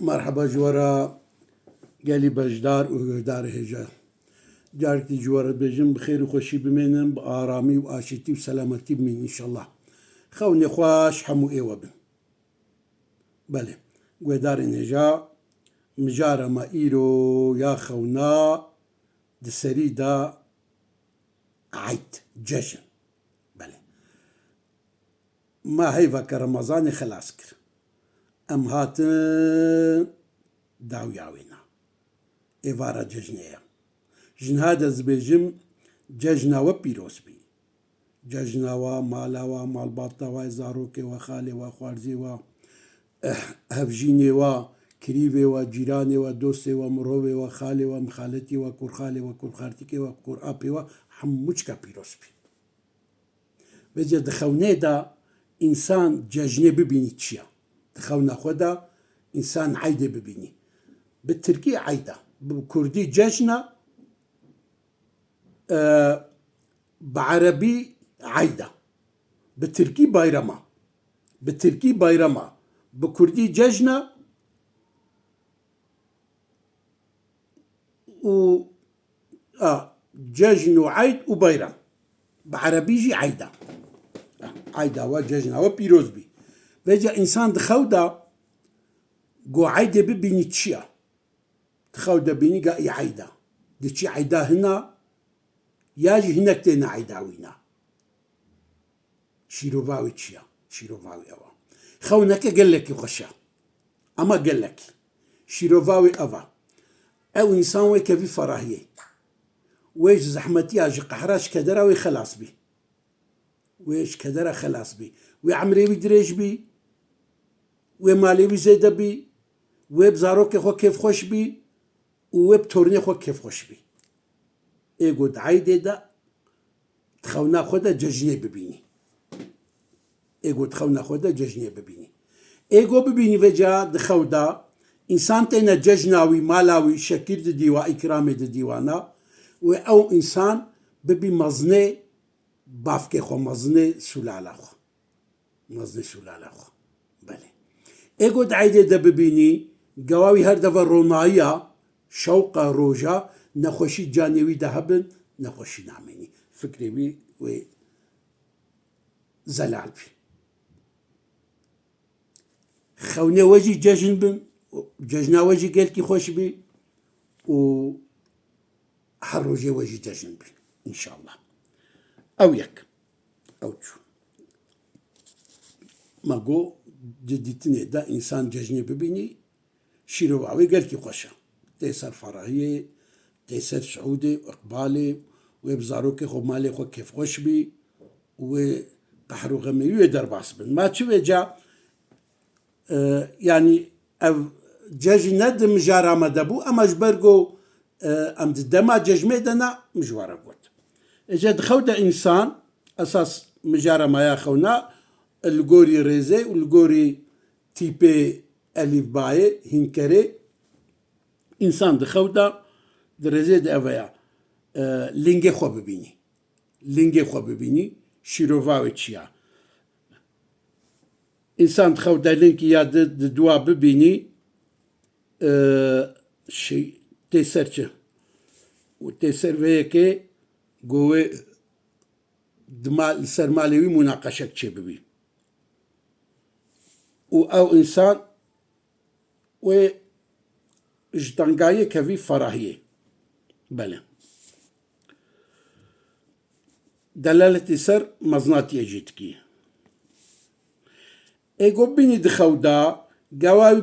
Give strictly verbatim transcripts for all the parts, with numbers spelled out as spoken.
Merheba ji we re gelî beşdar û guhdarê hêja. Carek dî ji we re dibêjim, bi xêr û xweşî bimînin, bi aramî û aşîtî û selametî bimînin înşallah. Xewnê xweş hemû ê we bin. Belê, guhdarên hêja, mijara me îro ya xewna di serî de eyd, cejn. Belê. Me heyveke Remezanê xelas kir. Em hatin dawiya wêna. Êvara cejnê ye. Ji niha de ez dibêjim, cejna we pîroz bî. Cejna we, mala we, malbata we, zarokê we, xalê we, xwarzê we, eh, hevjînê we, kirîvê we, cîranê we, dostê we, mirovê we, xalê we, mixaletî we, kurxalê we, kurxartîkê we, kurapê we, hemû çika pîroz bî. Vêca di xewnê de însan cejnê bibînî çi ya? Di xewna xwe de însan eydê bibînî. Bi tirkî eyda, bi kurdî cejna, e, bi erebî eyda. Bi tirkî bayrama. Bi tirkî bayrama. Bi kurdî cejna û, a, cejn û eyd û bayram. Bi erebî jî eyda. A, eyda we, cejna we pîroz bî. Vêca însan di xew de go eydê bibînî çi ya? Di xew de bînî ga î eyda. Diçî eyda hina, ya jî hinek têne eyda wîna. Şîrova wê çi ya? Şîrova wê ew a. Xewneke gelekî xweş e. Ama gelekî. Şîrova wê ev a. Ew însan wê kevî ferahiyê. Wê ji zehmetiya, ji qehra, ji kedera wê xelas bî. Wê ji kedera xelas bî. Wê emrê wî dirêj bî. Wê malê wî zêde bî. Wê bi zarokê xwe kêfxweş bî. Û wê bi tornê xwe kêfxweş bî. Ê go di eydê de di xewna xwe de cejnê bibînî. Ê go di xewna xwe de cejnê bibînî. Ê go bibînî vêca di xew de însan têne cejna wî, mala wî, şekir didî wa, îkramê didî wana. Wê ew însan bibî mezinê bavkê xwe, mezinê sûlala xwe. Mezinê sûlala xwe. Belê. Ê go di eydê de bibînî, gewa wî her deve ronayiya, şewqa roja, nexweşî canê wî de hebin, nexweşî namênî. Fikrê wî wê zelal bî. Xewnê we jî cejn bin, cejna we jî gelkî xweş bî û her rojê we jî cejn bî, înşallah. Ew yek. Ew çû. Ma go di dîtinê de însan cejnê bibînî, şîrova wê gelkî xweş e. Tê ser ferahiyê, tê ser siûdê, iqbalê, wê bi zarokê xwe, malê xwe kêfxweş bî û wê qehr û xemê wî wê derbas bin. Ma çi vêca, e, yanî ev cejn ne di mijara me de bû, ema ji ber ku, e, em di dema cejmê de ne, min ji we re got. Êca di xew de însan, esas mijara me ya xewna, li gorî rêzê û li gorî tîpê elîfbayê, hînkerê, însan di xew de, di rêzê de ev e ya, e, lingê xwe bibînî. Lingê xwe bibînî, şîrova wê çi ya. Însan di xew de lingî ya di, di dua bibînî, e, şey, tê ser çi? Û tê ser vê yekê go wê di mal, li ser malê wî munaqeşek çêbibî. Û ew însan wê ji tengayê kevî ferahiyê. Belê. Delaletî ser mezinatiyê jî dikî. Ê go bînî di xew de, gewa wî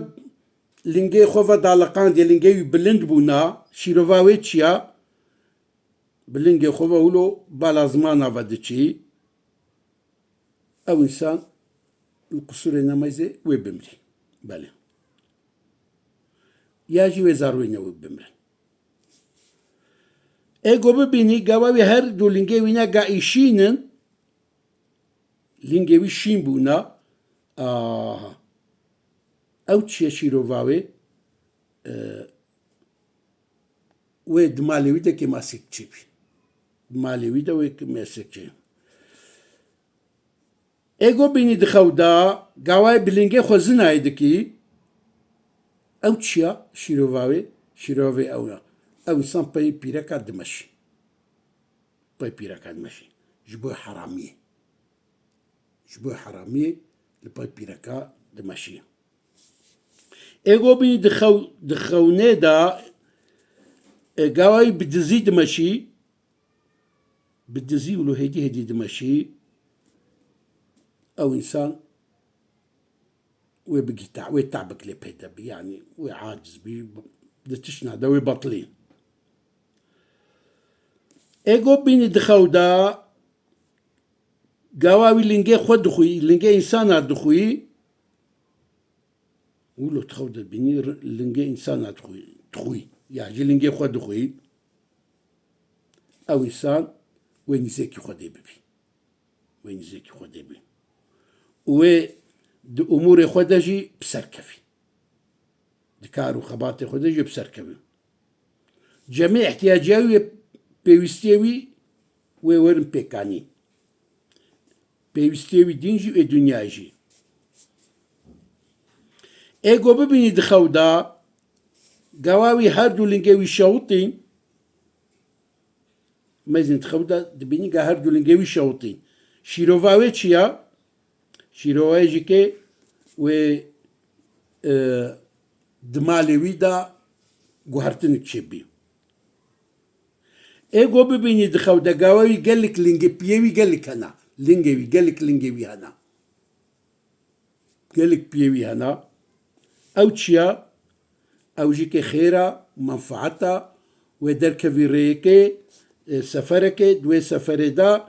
lingê xwe vedaliqandiye, lingê wî bilind bûna, şîrova wê çi ya? Bi lingê xwe ve wilo bala zimana ve diçî. Ew însan li qusûrê nemeyzê wê bimrî. Belê. Ya jî wê zarwêne wê bimrin. Ê go bibînî, gava wî her du lingê wî ne ga î şîn in, lingê wî şîn bûna. Aha. Ew çi ye şîrova wê? E, wê di malê wî de kêmasek çêbî. Di malê wî de wê kêmasek çê. Ê go bînî di xew de, gawayê bi lingê xwe zinayê dikî. Ew çi ya? Şîrova wê, şîrova wê ew ya. Ew însan pey pîreka dimeşî. Pey pîreka dimeşî. Ji bo heramiyê. Ji bo heramiyê li pey pîreka dimeşî. Ê go bînî di xew-, di xewnê de, e, gawayî bi dizî dimeşî, bi dizî û lo hêdî hêdî dimeşî, ew însan wê bigîta, wê tabik lê peyde bî, yanî wê aciz bî, di tiştna de wê batilî. Ê go bînî di xew de, gawa wî lingê xwe dixwî, lingê însana dixwî, wilo di xew de bînî r-, lingê însana dixwî, dixwî, ya jî lingê xwe dixwî, ew însan wê nîzekî Xwedê bibî. Wê nîzekî Xwedê bî. Û wê di umûrê xwe de jî bi ser kevî. Di kar û xebatê xwe de jî bi ser kevî. Cemê ihtiyaciya wî, pêwîstiyê wî wê werin pêkanî. Pêwîstiyê wî dîn jî û dinyayê jî. Ê go bibînî di xew de, gawa wî her du lingê wî şewitîn, mezin di xew de dibînî ga her du lingê wî şewitîn. Şîrova wê çi ya? Şîrova wê jî ke wê, e, di malê wî de guhertinik çêbî. Ê go bibînî di xew de gawa wî gelek lingê piyê wî gelek hena. Lingê wî, gelek lingê wî hena. Gelek piyê wî hena. Ew çi ya? Ew jî ke xêr a, menfaet a, wê derkevî rêyekê, e, seferekê, di wê seferê de,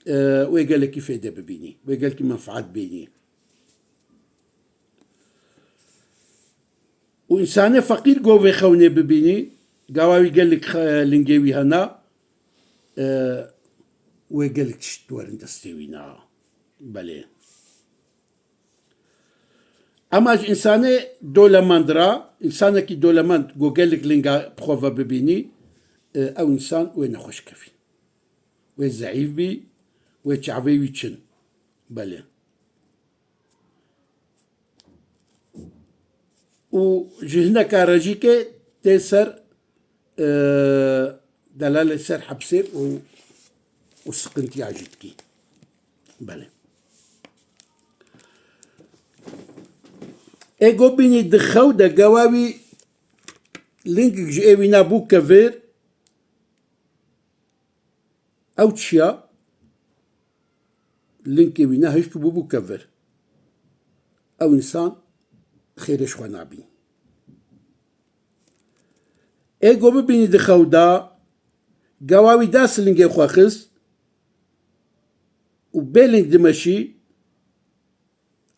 e, wê gelekî fêde bibînî, wê gelekî menfaet bînî. Û însanê feqîr go vê xewnê bibînî, gawa wî gelek xe-, lingê wî hena, e, wê gelek tişt werin destê wî na. Belê. Ema ji însanê dolemend ra, însanekî dolemend go gelek linga bi xwe ve bibînî, e, ew însan wê nexweş kevî. Wê zeîf bî, wê çavê wî çin. Belê. Û ji hineka re jî ke tê ser, e, delalê ser hepsê û, û siqintiya jî dikî. Belê. Ê go bînî di xew de gawa wî lingik ji ê wîna bû kevir, ew çiya? Lingkê wîna hişk bû bû kevir. Ew însan xêrê ji xwe nabîn. Ê go bibînî di xew de, gawa wî dest lingê xwe xist û bê ling dimeşî,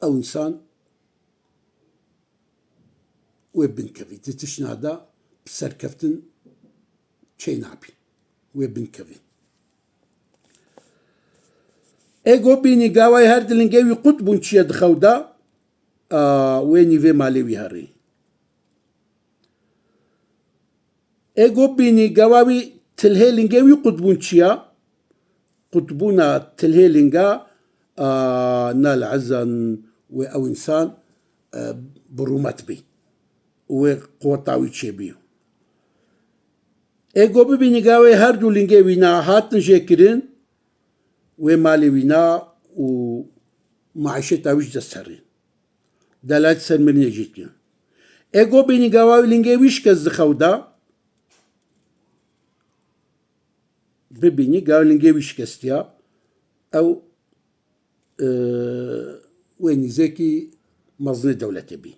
ew însan wê binkevî. Di tiştna de bi serkeftin çê nabî. Wê binkevî. Ê go bînî gawayê her di lingê wî qut bûn çiye di xew de, a, wê nîvê malê wî herî. Ê go bînî gawa wî tilhê lingê wî qutbûn çiya? Qutbûna tilhê linga, a, nal ezan wê ew însan, e, bi rûmet bî. Wê quweta wî çêbî. Ê go bibînî gawê her du lingê wîna hatin jêkirin, wê malê wîna û maîşeta wî ji dest herî. Delalî ser mirinê jî dikin. Ê go bînî gawa wî lingê wî şikest di xew de, bibînî gawa lingê wî şikestiya, ew, e, wê nîzekî mezinê dewletê bî.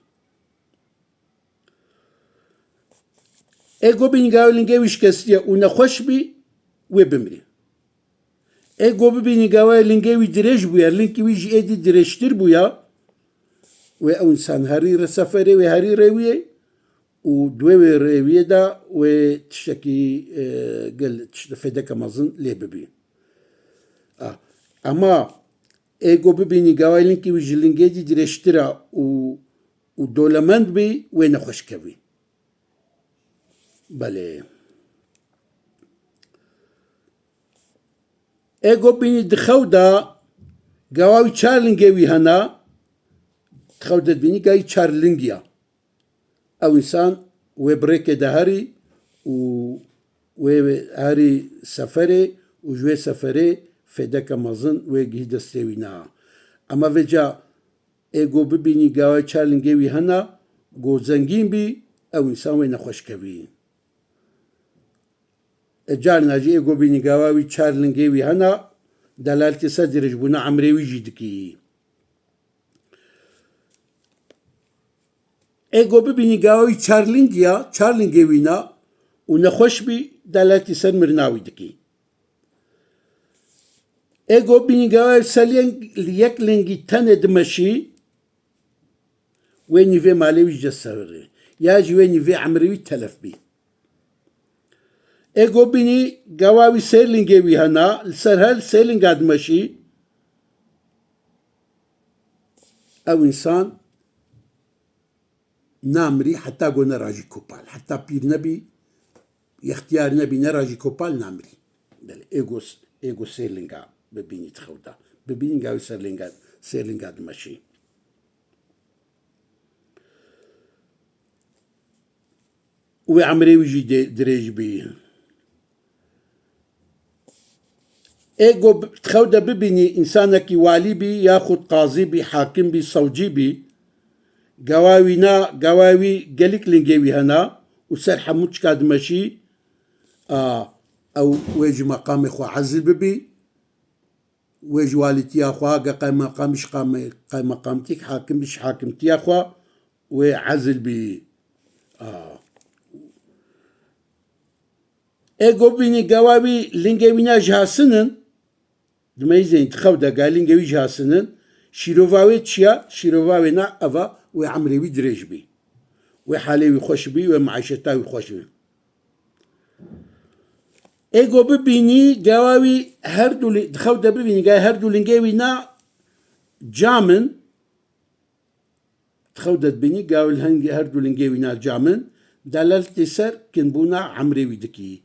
Ê go bînî gawa lingê wî şikestiye û nexweş bî, wê bimirî. Ê go bibînî gawa lingê wî dirêj bûye, lingkî wî ji êdî dirêjtir bûya, wê ew însan herî re seferê, wê herî rêwiyê û di wê wê rêwiyê de wê tiştekî, e, gel tişt-, fêdeke mezin lê bibî. A, ema ê go bibînî gawa lingkî wî ji lingê dî dirêjtir a û, û dolemend bî, wê nexweş kevî. Belê. Ê go bînî di xew de gawa wî çar lingê wî hena, di xew de dibînî gayî çar ling ya. Ew însan wê bi rêkê de herî û wê herî seferê û ji wê seferê fêdeke mezin wê gihî destê wî na. Ema vêca ê go bibînî gawayê çar lingê wî hena, go zengîn bî, ew însan wê nexweş kevî. E, carna jî ê go bînî gawa wî çar lingê wî hena, delaltê ser dirêjbûna emrê wî jî dikî. Ê go bibînî gawa wî çar ling ya, çar lingê wî na û nexweş bî, delaltê ser mirina wî dikî. Ê go bînî gawa wî ser yek, yek lingî tenê dimeşî, wê nîvê malê wî ji dest serê, ya jî wê nîvê emrê wî telef bî. Ê go bînî gawa wî sê lingê wî hena, li ser her sê linga dimeşî, ew însan namirî heta go nerajî kopal. Heta pîr nebî, yextiyar nebî, nerajî kopal namirî. Belê, ê go, ê go sê linga bibînî di xew de. Bibînî gawî ser linga, sê linga dimeşî. Wê emrê wî jî dê-, dirêj bî. Ê go bi-, xew de bibînî însanekî walî bî, yaxud qazî bî, hakim bî, sewcî bî, gawa wî na, gawa wî gelîk lingê wî hena û ser hemû çika dimeşî, a, ew wê ji meqamê xwe ezil bibî, wê ji walîtiya xwe, ge qeymeqam bî ji qame-, qeymeqamtîk, hakim bî ji hakimtiya xwe, wê ezil bî. A. Ê go bînî gawa wî lingê wî na ji hasinin, dimeyîzên di xew de ga lingê wî ji hasinin, şîrova wê çiya, şîrova wê na eva, wê emrê wî dirêj bî. Wê halê wî xweş bî, wê meîşeta wî xweş bî. Ê go bibînî gawa wî her du li-, di xew de bibînî gawa her du lingê wî na cam in, di xew de dibînî gawa li heng-, her du lingê wî na cam in, delaltê ser kinbûna emrê wî dikî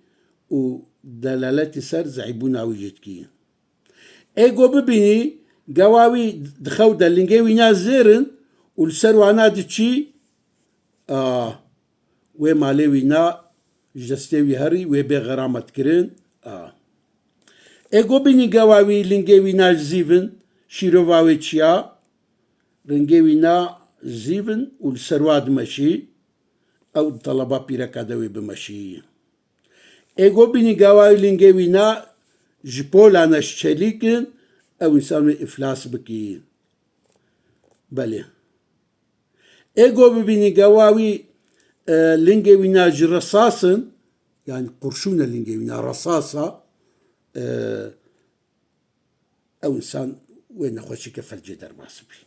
û delaletê ser zeîbûna wî jî dikî. Ê go bibînî gawa wî di xew de lingê wî na zêr in û li ser wana diçî, a, wê malê wî na ji destê wî herî, wê bê xerametkirin, a. Ê go bînî gawa wî lingê wî na zîv in, şîrova wê çiya, lingê wî na zîv in û li ser wa dimeşî, ew di teleba pîreka de wê bimeşî. Ê go bînî gawa wî lingê wî na ji polan e, ji çelîk in, ew însan wê îflas bikî. Belê. Ê go bibînî gawa wî, e, lingê wî na ji resas in, yanî qurşûn e lingê wî na, resas e, e, ew însan wê nexweşîke felcê derbas bî.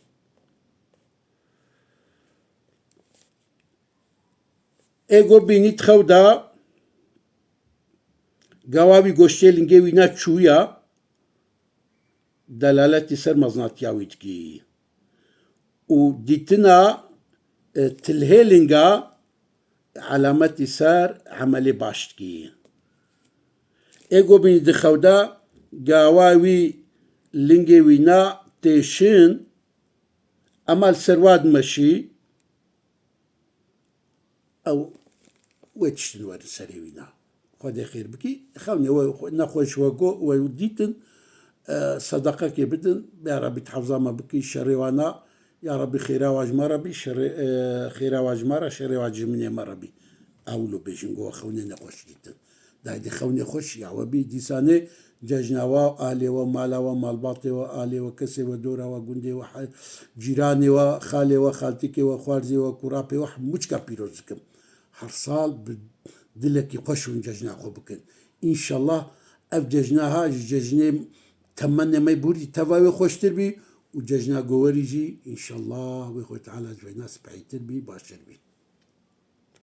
Ê go bînî di xew de gawa wî goştê lingê wî na çûya, delaletî ser mezinatiya wî dikî. Û dîtina, e, tilhê linga elametî ser emelê baş dikî. Ê go bînî di xew de gawa wî lingê wî na têşin, ema li ser wa dimeşî, ew wê tiştin werin serê wî na. Xwedê xêr bikî. Xewnê we xwe-, nexweş we go, we dîtin, e, sedeqekê bidin. Ya Rebî, di hefza me bikî, şerê wa na. Ya Rebî, xêra wa ji me re bî, şerê, e, xêra wa ji me re, şerê wa ji minê me re bî. Ewlo bêjin go we xewnê nexweş dîtin. Daydê xewnê xweş ya we bî, dîsanê cejna we, alê we, mala we, malbatê we, alê we, kesê we, dora we, gundê we, he-, cîranê we, xalê we, xaltîkê we, xwarzê we, kurapê we, hemûçka pîroz dikim. Her sal bi dilekî xweş hûn cejna xwe bikin. Înşallah ev cejna ha ji cejnê temenê me bûrî teva wê xweştir bî û cejna gowerî jî înşallah wê Xwedê Teala ji vêna spehîtir bî, baştir bî.